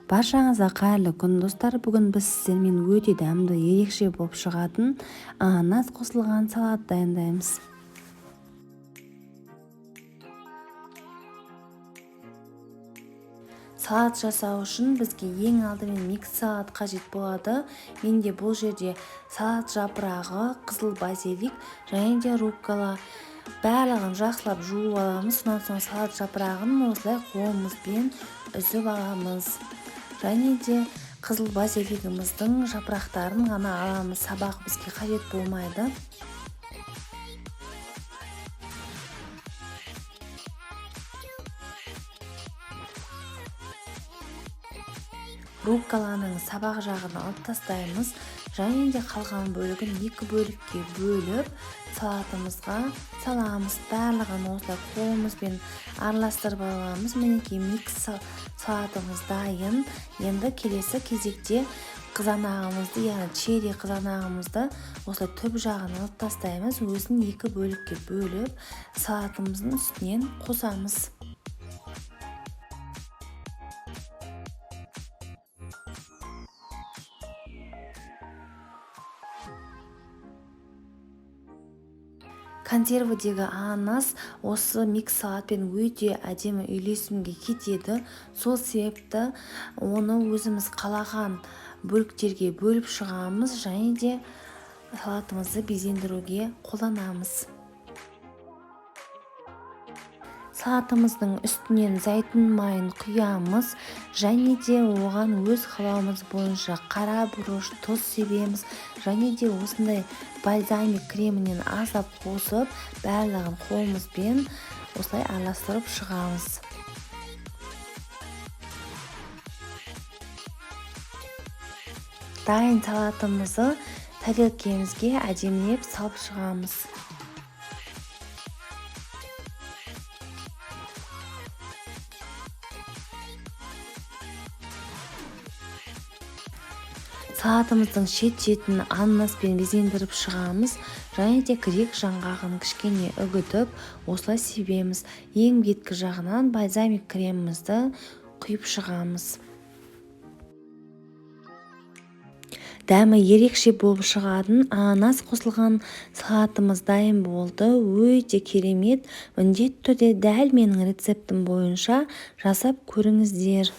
Баршаңызға қайырлы күн, достар! Бүгін біз сіздермен өте дәмді, ерекше болып шығатын ананас қосылған салат дайындаймыз. Салат жасау үшін бізге ең алдымен микс салат қажет болады. Менде бұл жерде салат жапырағы, қызыл базилик және де руккола. Барлығын жақсылап жуып аламыз. Сонан соң салат жапырағын осылай қолымызбен үзіп аламыз. Және де қызыл базилигіміздің жапырақтарын ғана аламыз. Сабағы бізге қажет болмайды. Рукколаның сабақ жағын алып тастаймыз және де қалған бөлігін екі бөлікке бөліп салатымызға саламыз. Барлығын осылай қолымызбен араластырып аламыз. Мінекей, микс салатымыз дайын. Енді келесі кезекте қызанағымызды, яғни черри қызанағымызды осылай түп жағын алып тастаймыз. Өзін екі бөлікке бөліп салатымыздың үстінен қосамыз. Консервідегі ананас осы микс салатпен өте әдемі үйлесімге кетеді. Сол себепті оны өзіміз қалаған бөліктерге бөліп шығамыз және де салатымызды безендіруге қолданамыз. Салатымыздың үстінен зәйтүн майын құямыз және де оған өз қалауымыз бойынша қара бұрыш, тұз себеміз және де осындай бальзамик кремінен аздап қосып, барлығын қолымызбен осылай араластырып шығамыз. Дайын салатымызды тарелкемізге әдемілеп салып шығамыз. Салатымыздың шет-шетін ананаспен безендіріп шығамыз және де грек жаңғағын кішкене үгітіп осылай себеміз. Ең беткі жағынан бальзамик кремімізді құйып шығамыз. Дәмі ерекше болып шығатын ананас қосылған салатымыз дайын болды. Өте керемет. Міндетті түрде дәл менің рецептім бойынша жасап көріңіздер.